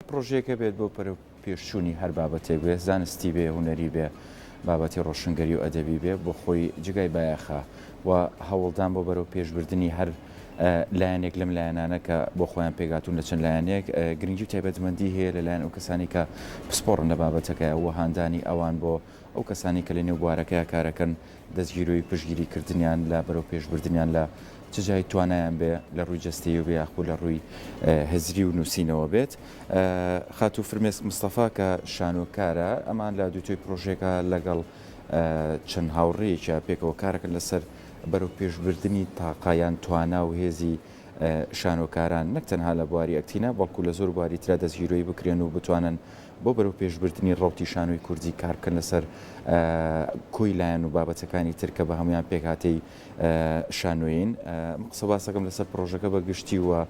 پڕۆژەیەک هەبێت بۆ پەرە پێشچوونی هەر بابەتێک بێ، زانستی بێ، هونەری بێ، بابەتی ڕۆشنگەری و ئەدەبی بێ، بۆ خۆی جێگای بایەخە و هەوڵدان بۆ بەرەو پێشبردنی هەر لایەنێک لەم لایەنانە کە بۆ خۆیان پێکهاتوون لە چەند لایەنێک گرنگی و تایبەتمەندی هەیە لەلایەن ئەو کەسانی کە پسپۆڕن لە بابەتەکە و هاندانی ئەوان بۆ ئەو کەسانی کە لە نێو بوارەکەیا کارەکەن دەستگیرۆی پشتگیری کردنیان لە بەرەو پێشبردنیان لە چ جای توانایان بێ لە ڕووی جەستەیی بێ یاخو لە ڕووی هزری و نووسینەوە بێت. خاتوو فرمێسک مستەفا کە شانۆکارە ئەمان لە دووتوێی پرۆژەیەکە لەگەڵ چەند هاوڕێیەکیا پێکەوە کارەکەن لەسەر بەرەو پێشبردنی تاقە یان توانا و هێزی شانۆکاران نەک تەنها لە بواری ئەکتینا بەڵکو لە زۆر بواری ترا دەستگیرۆی بکرێن و بتوانن بۆ بەرەو پێشبردنی ڕەوتی شانۆی کوردی کار بکەن لەسەر کۆی لایەن و بابەتەکانی تر کە بە هەموویان پێکهاتەی شانۆیین. من قسە باسەکەم لەسەر پڕۆژەکە بە گشتی و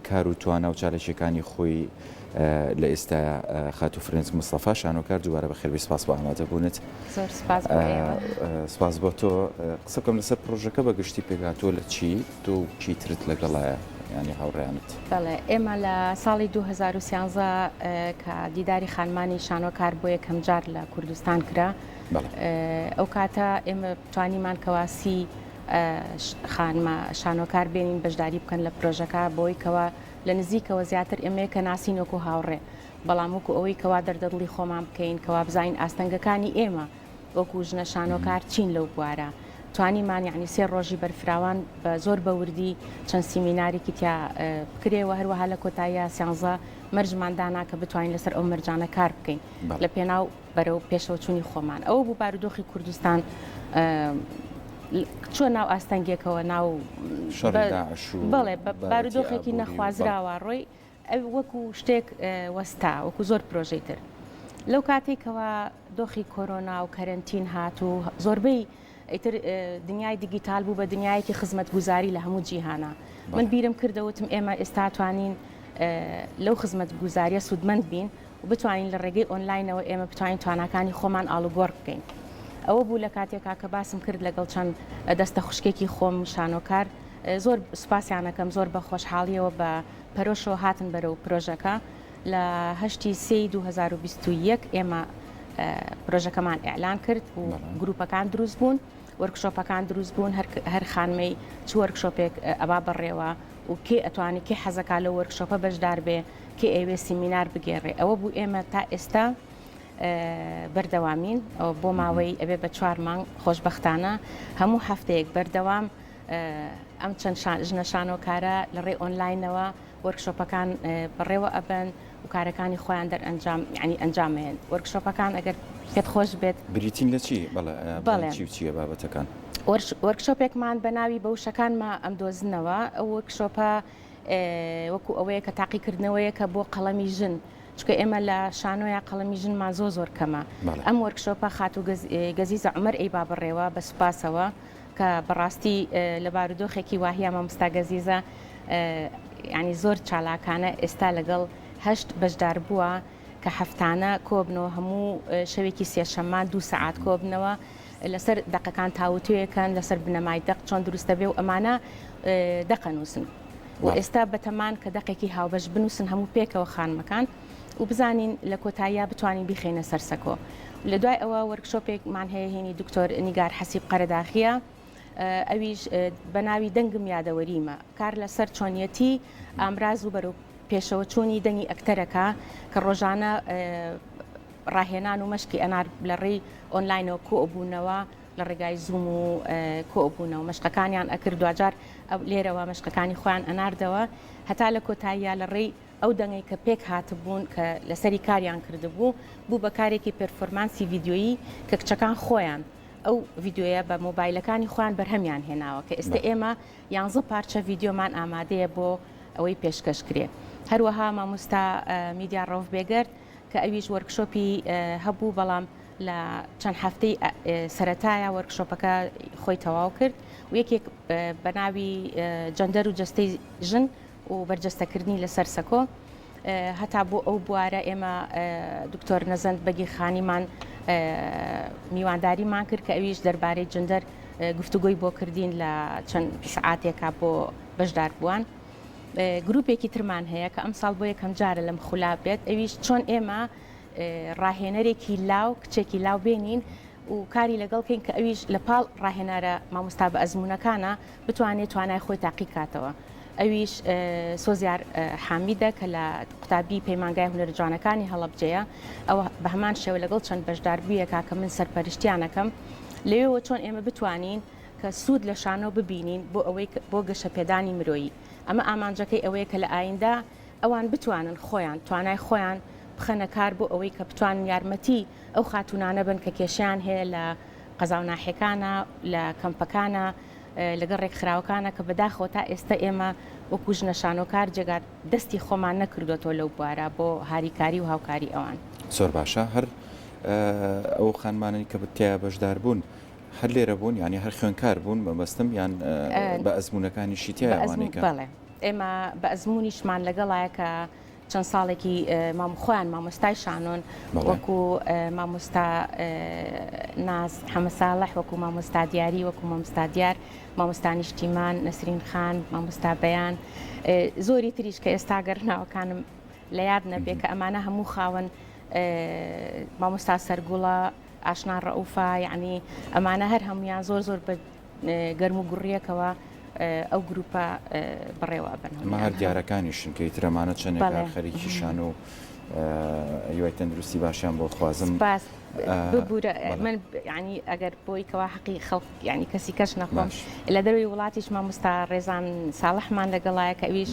کار و توانا و چاالکیەکانی خۆی لە ئێستایا خاتوو فرێنس مستەفا شانۆکار دووبارە بەخێربێی سپاس بۆ ئامادەبوونت. زۆر سپاس بۆ ئێوە. سپاس بۆ تۆ. قسە بکەم لەسەر پڕۆژەکە بە گشتی پێکهاتووە لە چی؟ تۆ و کی ترت لەگەڵایە یانی هاوڕێیانت؟ بەڵێ ئێمە لە ساڵی 2013 کە دیداری خانمانی شانۆکار بۆ یەکەم جار لە کوردستان کرا ئەو کاتە ئێمە توانیمان کەوا سی خانمە شانۆکار بێنین بەشداری بکەن لە پرۆژەکە بۆی کەوا لە نزیکەوە زیاتر ئێمەیە کە ناسین وەکو هاوڕێ بەڵام وەکو ئەوەی کەوا دەردەدڵی خۆمان بکەین کەوا بزانین ئاستەنگەکانی ئێمە وەکو ژنە شانۆکار چین لەو بوارە توانیمان یعنی سێ ڕۆژی بەرفراوان بە زۆر بە وردی چەند سیمینارێکی تیا بکرێ و هەروەها لە کۆتاییە سیانزە مەرجمان دانا کە بتوانین لەسەر ئەو مەرجانە کار بکەین لە پێناو بەرەو پێشەوەچوونی خۆمان ئەوە بوو بارودۆخی کوردستان چوە ناو ئاستەنگێکەوە ناو بەڵێ بارودۆخێکی نەخوازراوە ڕۆی ئەو وەکو شتێک وەستا وەکو زۆر پرۆژەی تر. لەو کاتەی کەوا دۆخی کۆرۆنا و کەرەنتین هات و زۆربەی ئیتر دنیای دیگیتال بوو بە دنیایەکی خزمەتگوزاری لە هەموو جیهانا من بیرم کردەوە وتم ئێمە ئێستا توانین لەو خزمەتگوزاریە سوودمەند بین و بتوانین لە ڕێگەی ئۆنلاینەوە ئێمە بتوانین تواناکانی خۆمان ئاڵوگۆڕ بکەین. ئەوە بوو لە کاتێکا کە باسم کرد لەگەڵ چەند دەستە خوشکێکی خۆم شانۆکار زۆر سوپاسیانەکەم زۆر بە خۆشحاڵیەوە بە پەرۆشەوە هاتن بەرەو پرۆژەکە، لە هەشتی سێی 2021 ئێمە پرۆژەکەمان ئیعلان کرد و گروپەکان دروست بوون، وەرکشۆپەکان دروست بوون، هەر خانمەی چ وەرکشۆپێک ئەبا بەڕێوە و کێ ئەتوانی کێ حەزەکا لەو وەرکشۆپە بەشدار بێ، کێ ئەیەوێ سیمینار بگێڕێ، ئەوە بوو ئێمە تا ئێستا بەردەوامین بۆ ماوەی ئەبێ بە چوار مانگ خۆشبەختانە هەموو هەفتەیەک بەردەوام ئەم چەند ژنە شانۆکارە لە ڕێی ئۆنلاینەوە وۆرکشۆپەکان بەڕێوە ئەبەن و کارەکانی خۆیان دەرئەنجام یعنی ئەنجام ئەیەن. وۆرکشۆپەکان ئەگەر پێت خۆش بێت. بریتین لە چی؟ بەڵێ بەڵێ. چی و چییە بابەتەکان؟ وۆرکشۆپێکمان بە ناوی بە وشەکانما ئەمدۆزنەوە، ئەو وۆرکشۆپە وەکو ئەوەیە کە تاقیکردنەوەیەکە بۆ قەڵەمی ژن، چونکە ئێمە لە شانۆیا قەڵەمی ژنمان زۆر زۆر کەمە. ئەم وۆرکشۆپە خاتوو گەزیزە عومەر ئەیبا بەڕێوە بە سوپاسەوە. کە بەڕاستی لە بارودۆخێکی واهیا مامۆستا گەزیزە یانی زۆر چالاکانە ئێستا لەگەڵ هەشت بەشداربووە کە هەفتانە کۆبنەوە هەموو شەوێکی سێشەممان دوو سەعات کۆبنەوە لەسەر دەقەکان تاوتوێکەن لەسەر بنەمای دەق چۆن دروستە بێ و ئەمانە دەقە نووسن و ئێستا بەتەمان کە دەقێکی هاوبەش بنووسن هەموو پێکەوە خانمەکان و بزانین لە کۆتاییا بتوانین بیخەینە سەر سەکۆ. لە دوای ئەوە وەرکشۆپێکمان هەیە هینی دکتۆر نیگار حەسیب قەرەداخییە ئەویش بە ناوی دەنگم یادەوەریمە کار لەسەر چۆنیەتی ئامراز و بەرەو پێشەوەچوونی دەنگی ئەکتەرەکە کە ڕۆژانە ڕاهێنان و مەشقی ئەنار لە ڕێی ئۆنلاینەوە کۆبوونەوە لە ڕێگای زووم و کۆبوونەوە مەشقەکانیان ئەکرد دواجار لێرەوە مەشقەکانی خۆیان ئەناردەوە هەتا لە کۆتاییە لە ڕێی ئەو دەنگەی کە پێک هاتبوون کە لەسەری کاریان کردبوو، بوو بە کارێکی پێرفۆرمانسی ڤیدیۆیی کە کچەکان خۆیان ئەو ڤیدیۆیە بە مۆبایلەکانی خۆیان بەرهەمیان هێناوە کە ئێستە ئێمە یانزە پارچە ڤیدیۆمان ئامادەیە بۆ ئەوەی پێشکەش کرێ. هەروەها مامۆستا میدیا ڕەوف بێگەرد کە ئەویش وۆرکشۆپی هەبوو بەڵام لە چەند هەفتەی سەرەتایە وۆرکشۆپەکە خۆی تەواو کرد و یەکێک بە ناوی جەندەر و جەستەی ژن و بەرجەستەکردنی لەسەر سەکۆ هەتا بۆ ئەو بوارە ئێمە دکتۆر نەزەند بەگی خانیمان میوانداریمان کرد کە ئەویش دەربارەی جندەر گفتوگۆی بۆ کردین لە چەند سەعاتێکا بۆ بەشداربووان. گروپێکی ترمان هەیە کە ئەمساڵ بۆ یەکەم جارە لەم خولا بێت ئەویش چۆن ئێمە ڕاهێنەرێکی لاو کچێکی لاو بێنین و کاری لەگەڵ کەین کە ئەویش لە پاڵ ڕاهێنەرە مامۆستا بە ئەزموونەکانە بتوانێت توانای خۆی تاقی کاتەوە. ئەویش سۆزیار حامیدە کە لە قوتابی پەیمانگای هونەرە جوانەکانی هەڵەبجەیە، ئەوە بە هەمان شێوە لەگەڵ چەند بەشداربوویەکە کە من سەرپەرشتیانەکەم لەوێوە چۆن ئێمە بتوانین کە سوود لە شانۆ ببینین بۆ ئەوەی بۆ گەشەپێدانی مرۆیی ئەمە ئامانجەکەی ئەوەیە کە لە ئایندە ئەوان بتوانن خۆیان توانای خۆیان بخەنە کار بۆ ئەوەی کە بتوانن یارمەتی ئەو خاتوونانە بن کە کێشەیان هەیە لە قەزا و ناحیەکانە لە کەمپەکانە لەگەڵ رێکخراوەکانە کە بەداخەوە تا ئێستا ئێمە وەکو ژنە شانۆکار جێگا دەستی خۆمان نەکردوەتەوە لەو بوارە بۆ هاریکاری و هاوکاری ئەوان. زۆر باشە هەر ئەو خانمانەی کە تیا بەشدار بوون هەر لێرە بوون یانی هەر خوێنکار بوون مەبەستم یان بە ئەزموونەکانیشی تیایە ئەوانەی کە. بەڵێ ئێمە بە ئەزموونیشمان لەگەڵایە کە چەند ساڵێکی مام خۆیان مامۆستای شانۆن وەکو مامۆستا ناز حەمە ساڵح وەکو مامۆستا دیاری وەکو مامۆستا دیار مامۆستا نیشتیمان نەسرین خان مامۆستا بەیان زۆری تریش کە ئێستا گەر ناوەکانم لە یاد نەبێ کە ئەمانە هەموو خاوەن مامۆستا سەرگوڵە ئاشنا ڕەئوفە یعنی ئەمانە هەر هەمویان زۆر زۆر بە گەرم و گوڕیەکەوە ئەو گروپە بەڕێوە ئەبەن. ئەمە هەر دیارەکانیشن کە ئیتر ئەمانە چەندێکە خەریکی شان و هیوای تەندروستی باشیان بۆ خوازم. سپاس ببورە من یعنی ئەگەر بۆی کەوا حەقی خەڵک یعنی کەسی کەش نەخۆم لە دەروی وڵاتیش مامۆستا ڕێزان ساڵحمان لەگەڵایە کە ئەویش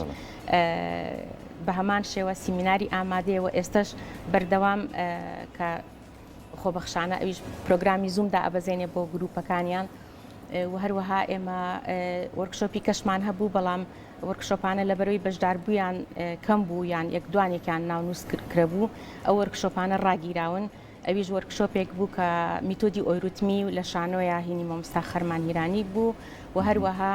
بە هەمان شێوە سیمیناری ئامادەیە و ئێستش بەردەوام کە خۆبەخشانە ئەویش پرۆگرامی زووم دائەبەزێنێ بۆ گروپەکانیان و هەروەها ئێمە وەرکشۆپی کەشمان هەبوو بەڵام وەرکشۆپانە لەبەرەوەی بەشداربوویان کەم بوو یان یەک دوانێکیان ناونووس کرابوو ئەو وەرکشۆپانە ڕاگیراون ئەویش وەرکشۆپێک بوو کە میتۆدی ئۆیروتمی و لە شانۆیا هینی مامۆستا خەرمان هیرانی بوو و هەروەها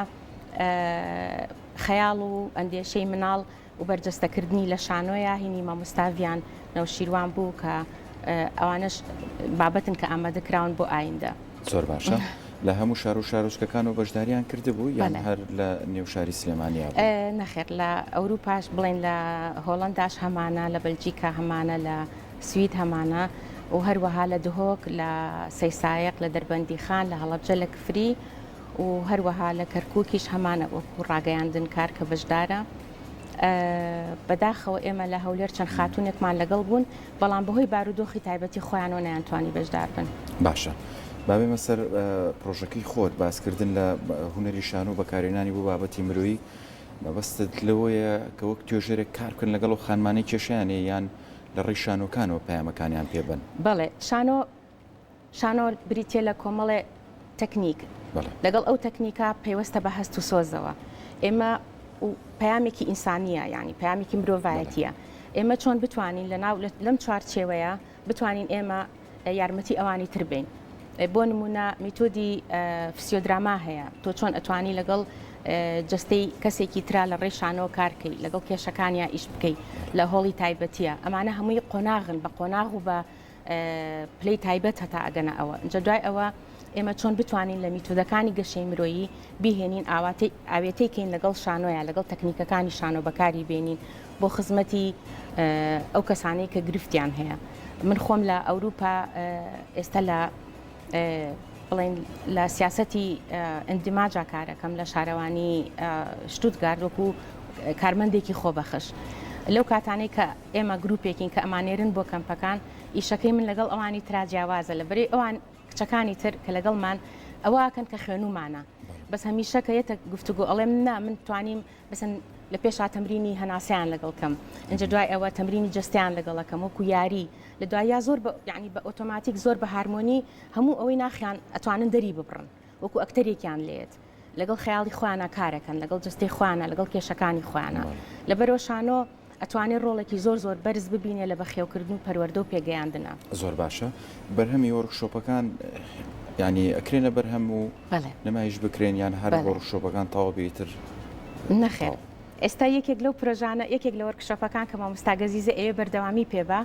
خەیاڵ و ئەندێشەی مناڵ و بەرجەستەکردنی لە شانۆیا هینی مامۆستا ڤیان نەوشیروان بوو کە ئەوانەش بابەتن کە ئامادە کراون بۆ ئایندە. زۆر باشە. لە هەموو شار و شارۆچکەکانەوە بەشداریان کردبوو یان هەر لە نێو شاری سلێمانیا بوو؟ نەخێر لە ئەوروپاش بڵێن لە هۆڵەنداش هەمانە، لە بەلجیکا هەمانە، لە سوید هەمانە و هەروەها لە دهۆک، لە سەیسایەق، لە دەربەندیخان، لە هەڵەبجە، لە کفری و هەروەها لە کەرکوکیش هەمانە وەکو ڕاگەیاندنکار کە بەشدارە. بەداخەوە ئێمە لە هەولێر چەند خاتوونێکمان لەگەڵ بوون، بەڵام بەهۆی بارودۆخی تایبەتی خۆیانەوە نەیانتوانی بەشدار بن. باشە با بێمە سەر پڕۆژەکەی خۆت، باسکردن لە هونەری شانۆ و بەکارهێنانی بۆ بابەتی مرۆیی، مەبەستت لەوەیە کە وەک توێژەرێک کار بکەن لەگەڵ ئەو خانمانەی کێشەیان هەیە یان لە ڕێی شانۆکانەوە پەیامەکانیان پێ بەن؟ بەڵێ، شانۆ شانۆ بریتیە لە کۆمەڵێ تەکنیک، لەگەڵ ئەو تەکنیکە پەیوەستە بە هەست و سۆزەوە. ئێمە و پەیامێکی ئینسانییە، یانی پەیامێکی مرۆڤایەتییە. ئێمە چۆن بتوانین لەناو لەم چوارچێوەیە بتوانین ئێمە یارمەتی ئەوانی تر بین. بۆ نمونە میتۆدی فسیۆدراما هەیە، تۆ چۆن ئەتوانی لەگەڵ جەستەی کەسێکی ترا لە ڕێی شانۆ کارکەی، لەگەڵ کێشەکانیا ئیش بکەی لە هۆڵی تایبەتیە. ئەمانە هەمووی قۆناغن بە قۆناغ و بە پلەی تایبەت هەتا ئەگەنە ئەوە. ئینجا دوای ئەوە ئێمە چۆن بتوانین لە میتۆدەکانی گەشەی مرۆیی بیهێنین ئاواتەی ئاوێتەی کەین لەگەڵ شانۆیا لەگەڵ تەکنیکەکانی شانۆ بەکاری بێنین بۆ خزمەتی ئەو کەسانەی کە گرفتیان هەیە. من خۆم لە ئەوروپا ئێستا لە بڵێن لە سیاسەتی ئیندیماجا کارەکەم لە شارەوانی شتوتگارد وەکو کارمەندێکی خۆبەخش. لەو کاتانەی کە ئێمە گروپێکین کە ئەماننێرن بۆ کەمپەکان، ئیشەکەی من لەگەڵ ئەوانی ترا جیاوازە، لەبەرەی ئەوان کچەکانی تر کە لەگەڵمان ئەوە ئەکەن کە خوێنومانە، بەس هەمیشە کە یەتە گفتوگۆ ئەڵێم نا من توانیم بەسەن لە پێشا تەمرینی هەناسەیان لەگەڵ کەم، ئینجا دوای ئەوە تەمرینی جەستەیان لەگەڵ ئەکەم وەکو یاری، لە دواییا زۆر بە یانی بە ئۆتۆماتیک زۆر بە هارمۆنی هەموو ئەوەی ناخیان ئەتوانن دەری ببڕن وەکو ئەکتەرێکیان لێت. لەگەڵ خەیاڵی خۆیانا کارەکەن، لەگەڵ جەستەی خۆیانا، لەگەڵ کێشەکانی خۆیانا. لەبەرئەوە شانۆ ئەتوانێ ڕۆڵێکی زۆر زۆر بەرز ببینێ لە بەخێوکردن و پەروەردە و پێگەیاندنا. زۆر باشە بەرهەمی وۆرکشۆپەکان یانی ئەکرێنە بەرهەم و نمایش بکرێن یان هەر وۆرکشۆپەکان تەواو بێ ئیتر؟ نەخێر ئێستا یەکێک لەو پرۆژانە یەکێک لە وۆرکشۆپەکان کە مامۆستا گەزیزە ئەیەوێ بەردەوامی پێ با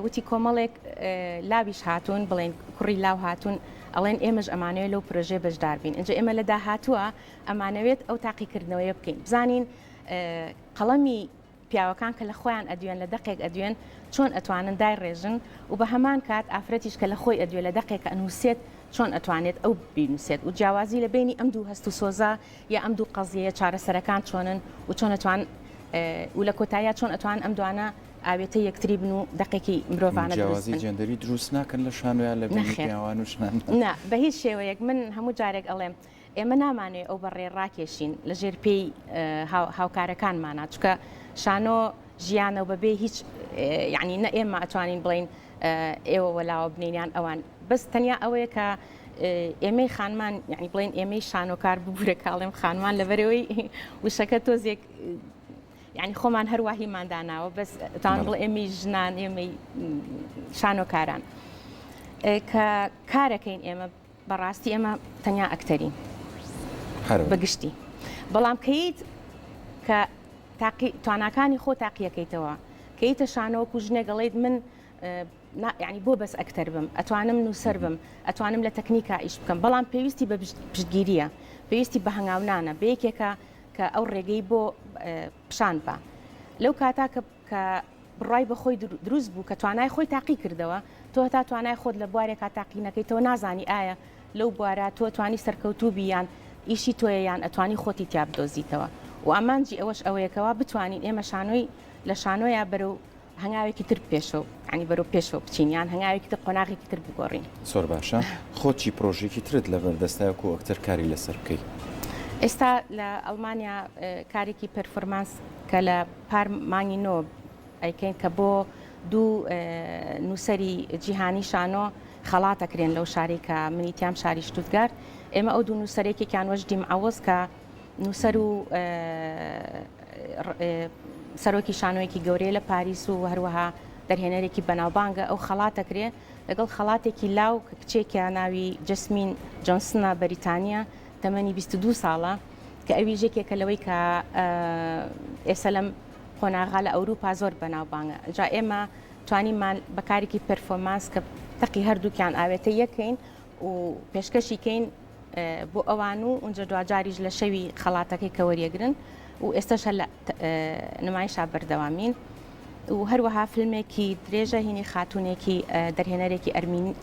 وتی کۆمەڵێک لاویش هاتوون بڵێن کوڕی لاو هاتوون ئەڵێن ئێمەش ئەمانەوێت لەو پرۆژەیە بەشدار بین ئینجا ئێمە لە داهاتووە ئەمانەوێت ئەو تاقیکردنەوەیە بکەین بزانین. قەڵەمی پیاوەکان کە لە خۆیان ئەدوێن لە دەقێک ئەدوێن چۆن ئەتوانن دایڕێژن و بە هەمان کات ئافرەتیش کە لە خۆی ئەدوێ لە دەقێک کە ئەنووسێت چۆن ئەتوانێت ئەو بینووسێت و جیاوازی لە بەینی ئەم دوو هەست و سۆزە یا ئەم دوو قەزیەیە چارەسەرەکان چۆنن و چۆن ئەتوان و لە کۆتاییا چۆن ئەتوان ئەم دوانە ئاوێتەی یەکتری بن و دەقێکی مرۆڤانە دروست جیاوازی بن. جێندەری دروست ناکەن لە شانۆیا لە بەینی نەخێر پیاوان و ژنان؟ نا بە هیچ شێوەیەک من هەموو جارێک ئەڵێم ئێمە نامانەوێ ئەو بەڕێ ڕاکێشین لە ژێر پێی هاوکارەکانمانا چونکە شانۆ ژیانە و بەبێ هیچ یعنی نە ئێمە ئەتوانین بڵین ئێوە وەلاوە بنین یان ئەوان بەس تەنیا ئەوەیە کە ئێمەی خانمان یعنی بڵێن ئێمەی شانۆکار ببورە کاڵێم خانمان لەبەرەوەی وشەکە تۆزێک یعنی خۆمان هەروە هیمان داناوە بەس تان بڵێ ئێمەی ژنان ئێمەی شانۆکاران کە کارەکەین ئێمە بەڕاستی ئێمە تەنیا ئەکتەرین بە گشتی بەڵام کەیت کە تاقی تواناکانی خۆ تاقیەکەیتەوە کەیتە شانۆ وەکو ژنێک ئەڵێیت من یعنی بۆ بەس ئەکتەر بم ئەتوانم نووسەر بم ئەتوانم لە تەکنیکا ئیش بکەم بەڵام پێویستی بە پشتگیریە پێویستی بە هەنگاونانە بە یەکێکە کە ئەو ڕێگەی بۆ پیشان بە لەو کاتا کە کە بڕوای بە خۆی دروست بوو کە توانای خۆی تاقی کردەوە، تۆ هەتا توانای خۆت لە بوارێکا تاقی نەکەیتەوە نازانی ئایا لەو بوارە تۆ ئەتوانی سەرکەوتوو بی یان ئیشی تۆیە یان ئەتوانی خۆتی تیا بدۆزیتەوە و ئامانجی ئەوەش ئەوەیە کەوا بتوانین ئێمە شانۆی لە شانۆیا بەرەو هەنگاوێکی تر پێشەوە یانی بەرەو پێشەوە بچین یان هەنگاوێکی تر قۆناغێکی تر بگۆڕین. زۆر باشە خۆت چی پرۆژەیەکی ترت لەبەر دەستە وەکو ئەکتەر کاری لەسەر بکەی؟ ئێستا لە ئەڵمانیا کارێکی performance کە لە پار مانگی نۆ ئەیکەین کە بۆ دوو نووسەری جیهانی شانۆ خەڵات ئەکرێن لەو شارەی کە منی تیام شاری شتوتگارت ئێمە ئەو دوو نووسەر یەکێکیان وەجدی معەوەز کە نووسەر و سەرۆکی شانۆیەکی گەورەیە لە پاریس و هەروەها دەرهێنەرێکی بەناوبانگە ئەو خەڵات ئەکرێ لەگەڵ خەڵاتێکی لاو کە کچێکە ناوی جەسمین جۆنسنە بەریتانیە تەمەنی 22 ساڵە کە ئەویش یەکێکە لەوەی کە ئێستا لەم قۆناغا لە ئەوروپا زۆر بەناوبانگە جا ئێمە توانیمان بە کارێکی performance کە تەقی هەردووکیان ئاوێتە یەکەین و پێشکەشی کەین بۆ ئەوان و ئونجا دواجاریش لە شەوی خەڵاتەکەی کە وەریەگرن و ئێستاش هەر لە نمایشا بەردەوامین و هەروەها فیلمێکی درێژە هینی خاتوونێکی دەرهێنەرێکی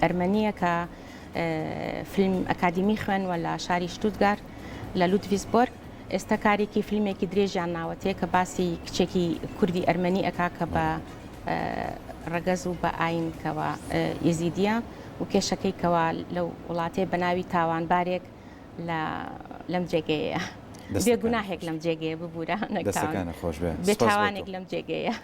ئەرمەنییە کە فیلم ئەکادیمی خوێنوە لە شاری شتوتگارت لە لودڤیسبۆرگ ئێستا کارێکی فیلمێکی درێژیان ناوەتێ کە باسی کچێکی کوردی ئەرمەنی ئەکا کە بە ڕەگەز و بە ئاین کەوا یەزیدیە و کێشەکەی کەوا لەو وڵاتەیە بە ناوی تاوانبارێک لە لەم جێگەیە بێ گوناهێک لەم جێگەیە ببورە نەک دەستەکانت خۆش بێ بێ تاوانێک لەم جێگەیە.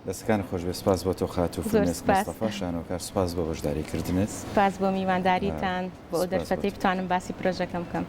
دەستەکانت خۆش بێ سپاس بۆ تۆ خاتوو فرمێسک مستەفا شانۆکار سپاس بۆ بەشداری کردنت. سپاس بۆ میوانداریتان بۆ ئەو دەرفەتەی بتوانم باسی پرۆژەکەم بکەم.